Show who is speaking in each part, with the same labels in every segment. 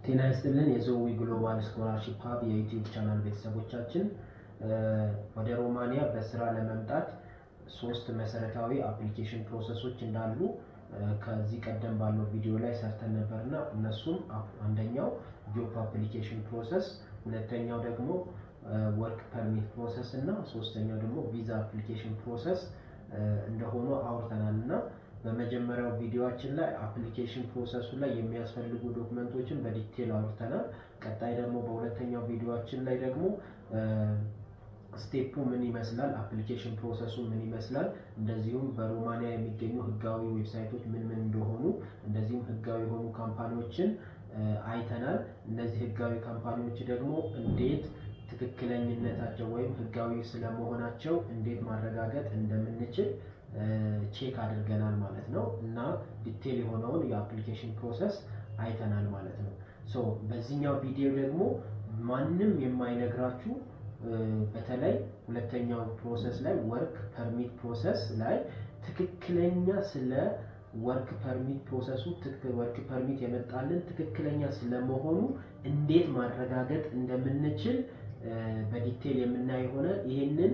Speaker 1: ጤና ይስጥልን የዞዊ Global Scholarship Hub የ YouTube channel ቤተሰቦቻችን፣ ወደ ሮማንያ በስራ ለመምጣት ሶስት መሰረታዊ application process ኦች እንዳሉ ከዚህ ቀደም ባለው ቪዲዮ ላይ ሰርተን ነበርና እነሱም አንደኛው job application process፣ ሁለተኛው ደግሞ work permit process እና ሶስተኛው ደግሞ visa application process እንደሆኑ አውርተናል። እና በመጀመሪያው ቪዲዮአችን ላይ application process ኡ ላይ የሚያስፈልጉ document ኦችን በ detail አውርተናል። ቀጣይ ደግሞ በሁለተኛው ቪዲዮአችን ላይ ደግሞ step ኡ ምን ይመስላል፣ application process ኡ ምን ይመስላል፣ እንደዚሁም በሮማንያ የሚገኙ ህጋዊ website ኦች ምን ምን እንደሆኑ፣ እንደዚሁም ህጋዊ የሆኑ company ዎችን አይተናል። እነዚህ ህጋዊ company ዎች ደግሞ እንዴት ትክክለኝነታቸው ወይም ህጋዊ ስለመሆናቸው እንዴት ማረጋገጥ እንደምንችል check አድርገናል ማለት ነው እና detail የሆነውን የ application process አይተናል ማለት ነው። So በዚህኛው ቪዲዮ ደግሞ ማንም የማይነግራችሁ በተለይ ሁለተኛው process ላይ፣ work permit process ላይ፣ ትክክለኛ ስለ work permit process ኡ፣ work permit የመጣልን ትክክለኛ ስለመሆኑ እንዴት ማረጋገጥ እንደምንችል በ detail የምናይ ይሆናል። ይህንን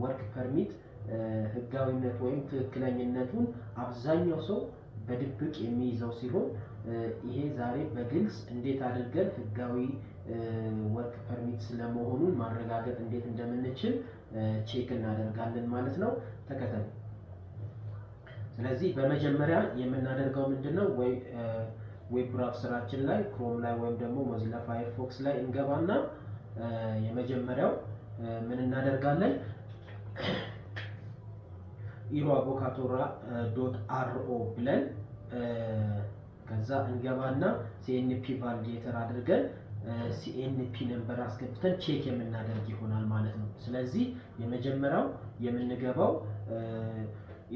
Speaker 1: work permit ህጋዊነት ወይም ትክክለኝነቱን አብዛኛው ሰው በድብቅ የሚይዘው ሲሆን ይሄ ዛሬ በግልጽ እንዴት አድርገን ህጋዊ work permit ስለመሆኑን ማረጋገጥ እንዴት እንደምንችል check እናደርጋለን ማለት ነው። ተከተሉ። ስለዚህ በመጀመሪያ የምናደርገው ምንድን ነው? ወይ web browser ኣችን ላይ Chrome ላይ ወይም ደግሞ Mozilla Firefox ላይ እንገባና የመጀመሪያው ምን እናደርጋለን? euroavocatura.ro ብለን ከዛ እንገባና CNP validator አድርገን CNP number አስገብተን check የምናደርግ ይሆናል ማለት ነው። ስለዚህ የመጀመሪያው የምንገባው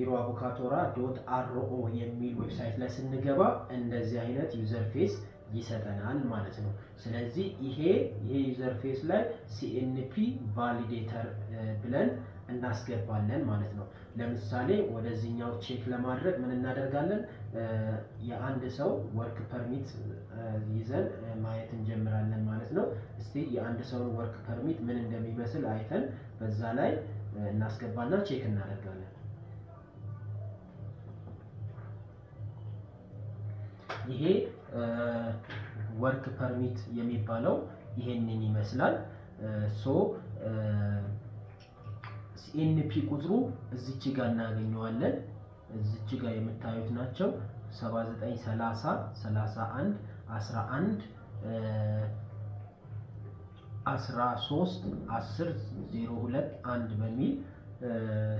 Speaker 1: euroavocatura.ro የሚል website ላይ ስንገባ እንደዚህ አይነት user face ይሰጠናል ማለት ነው። ስለዚህ ይሄ user face ላይ CNP validator ብለን እናስገባለን ማለት ነው። ለምሳሌ ወደዚህኛው check ለማድረግ ምን እናደርጋለን? የአንድ ሰው work permit ይዘን ማየት እንጀምራለን ማለት ነው። እስቲ የአንድ ሰውን work permit ምን እንደሚመስል አይተን በዛ ላይ እናስገባና check እናደርጋለን። ይሄ work permit የሚባለው ይሄንን ይመስላል። So CNP ቁጥሩ እዚች ጋር እናገኘዋለን። እዚች ጋር የምታዩት ናቸው፣ 79 30 31 11 13 10 02 1 በሚል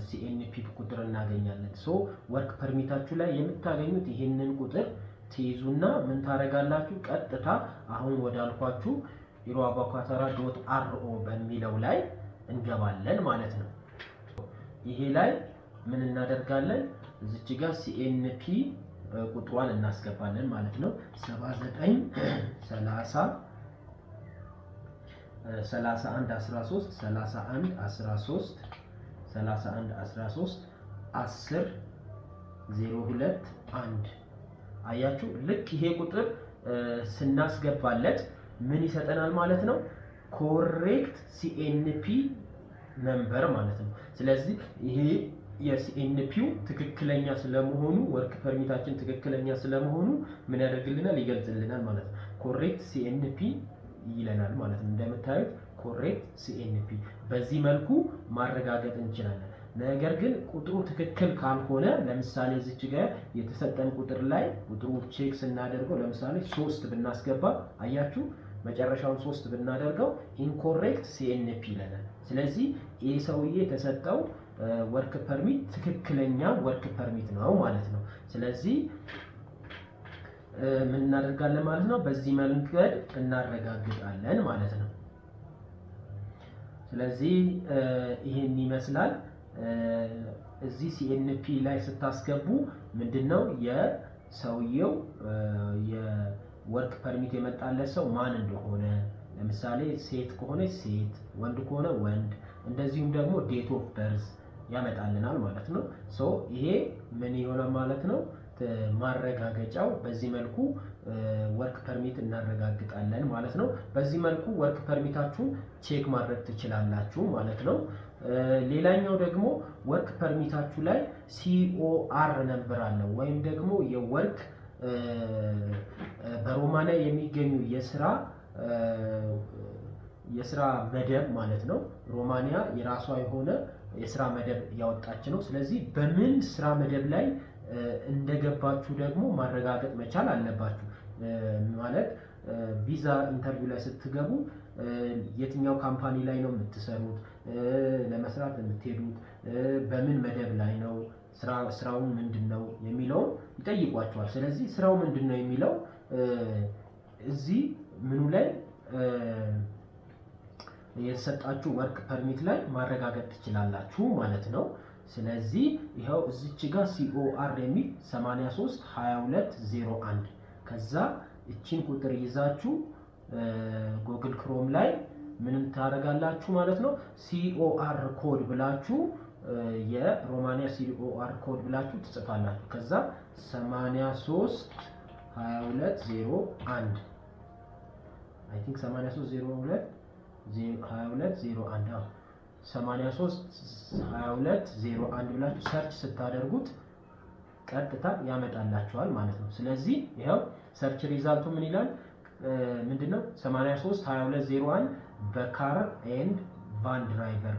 Speaker 1: CNP ቁጥር እናገኛለን። So work permit ኣችሁ ላይ የምታገኙት ይሄንን ቁጥር ትይዙና ምን ታደርጋላችሁ? ቀጥታ አሁን ወዳልኳችሁ euroavocatura.ro በሚለው ላይ እንገባለን ማለት ነው። ይሄ ላይ ምን እናደርጋለን? እዚች ጋር CNP ቁጥሯን እናስገባለን ማለት ነው። 79 30 31 13 31 13 31 13 10 02 1። አያችሁ፣ ልክ ይሄ ቁጥር ስናስገባለት ምን ይሰጠናል ማለት ነው? Correct CNP number ማለት ነው። ስለዚህ ይሄ የ CNP ው ትክክለኛ ስለመሆኑ፣ work permit ኣችን ትክክለኛ ስለመሆኑ ምን ያደርግልናል? ይገልጽልናል ማለት ነው። Correct CNP ይለናል ማለት ነው። እንደምታዩት correct CNP፣ በዚህ መልኩ ማረጋገጥ እንችላለን። ነገር ግን ቁጥሩ ትክክል ካልሆነ፣ ለምሳሌ እዚች ጋር የተሰጠን ቁጥር ላይ ቁጥሩ check ስናደርገው ለምሳሌ 3 ብናስገባ፣ አያችሁ፣ መጨረሻውን 3 ብናደርገው incorrect CNP ይለናል። ስለዚህ ይህ ሰውዬ የተሰጠው work permit ትክክለኛ work permit ነው ማለት ነው። ስለዚህ ምን እናደርጋለን ማለት ነው? በዚህ መንገድ እናረጋግጣለን ማለት ነው። ስለዚህ ይሄን ይመስላል። እዚህ CNP ላይ ስታስገቡ ምንድነው የሰውየው የ work permit የመጣለት ሰው ማን እንደሆነ፣ ለምሳሌ ሴት ከሆነ ሴት፣ ወንድ ከሆነ ወንድ፣ እንደዚሁም ደግሞ date of birth ያመጣልናል ማለት ነው። So ይሄ ምን ይሆናል ማለት ነው? ማረጋገጫው በዚህ መልኩ work work permit እናረጋግጣለን ማለት ነው። በዚህ መልኩ work permit ኣችሁን check ማድረግ ትችላላችሁ ማለት ነው። ሌላኛው ደግሞ work permit ኣችሁ ላይ COR number አለው ወይም ደግሞ የ work በሮማንያ የሚገኙ የስራ መደብ ማለት ነው። ሮማንያ የራሷ የሆነ የስራ መደብ ያወጣች ነው። ስለዚህ በምን ስራ መደብ ላይ እንደገባችሁ ደግሞ ማረጋገጥ መቻል አለባችሁ። ማለት ቪዛ interview ላይ ስትገቡ የትኛው company ላይ ነው የምትሰሩት፣ ለመስራት የምትሄዱት፣ በምን መደብ ላይ ነው፣ ስራውን ምንድን ነው የሚለውን ይጠይቋችኋል። ስለዚህ ስራው ምንድን ነው የሚለው እዚህ ምኑ ላይ የተሰጣችሁ work permit ላይ ማረጋገጥ ትችላላችሁ ማለት ነው። ስለዚህ ይኸው እዚች ጋር COR የሚል 83 22 01፣ ከዛ እቺን ቁጥር ይዛችሁ Google Chrome ላይ ምንም ታደርጋላችሁ ማለት ነው። COR code ብላችሁ፣ የሮማንያ COR code ብላችሁ ትጽፋላችሁ። ከዛ 83 22 01፣ I think 83 02 22 01፣ 83 22 01 ብላችሁ search ስታደርጉት ቀጥታ ያመጣላችኋል ማለት ነው። ስለዚህ ይኸው search result ኡ ምን ይላል? ምንድነው? 83 22 01 በ car and van driver፣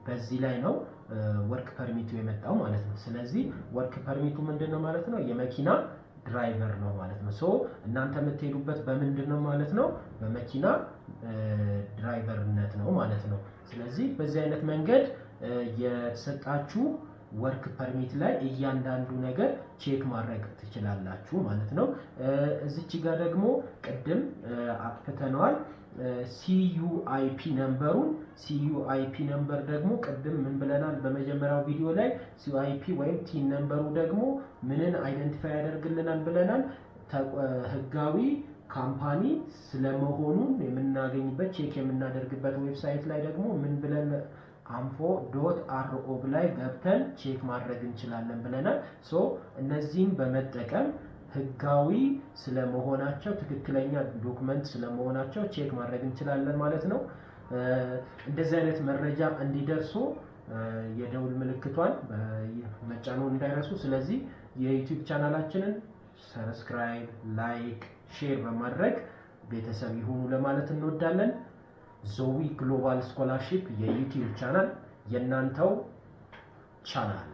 Speaker 1: በዚህ ላይ ነው work permit ኡ የመጣው ማለት ነው። ስለዚህ work permit ኡ ምንድን ነው ማለት ነው? የመኪና driver ነው ማለት ነው። So እናንተ የምትሄዱበት በምንድን ነው ማለት ነው? በመኪና driver ነት ነው ማለት ነው። ስለዚህ በዚህ አይነት መንገድ የተሰጣችሁ work permit ላይ እያንዳንዱ ነገር check ማድረግ ትችላላችሁ ማለት ነው። እዚች ጋር ደግሞ ቅድም አጥፍተነዋል። CUIP number ኡን፣ CUIP number ደግሞ ቅድም ምን ብለናል? በመጀመሪያው ቪዲዮ ላይ CUIP ወይም TIN number ኡ ደግሞ ምንን identify ያደርግልናል ብለናል? ህጋዊ company ስለመሆኑን የምናገኝበት፣ check የምናደርግበት website ላይ ደግሞ ምን ብለን anfo.ro ላይ ገብተን check ማድረግ እንችላለን ብለናል። So እነዚህን በመጠቀም ህጋዊ ስለመሆናቸው፣ ትክክለኛ document ስለመሆናቸው check ማድረግ እንችላለን ማለት ነው። እንደዚህ አይነት መረጃ እንዲደርሱ የደውል ምልክቷን መጫኑን እንዳይረሱ። ስለዚህ የ YouTube channel ኣችንን subscribe፣ like፣ share በማድረግ ቤተሰብ ይሁኑ ለማለት እንወዳለን። Zoe Global Scholarship የ YouTube channel የእናንተው ቻናል።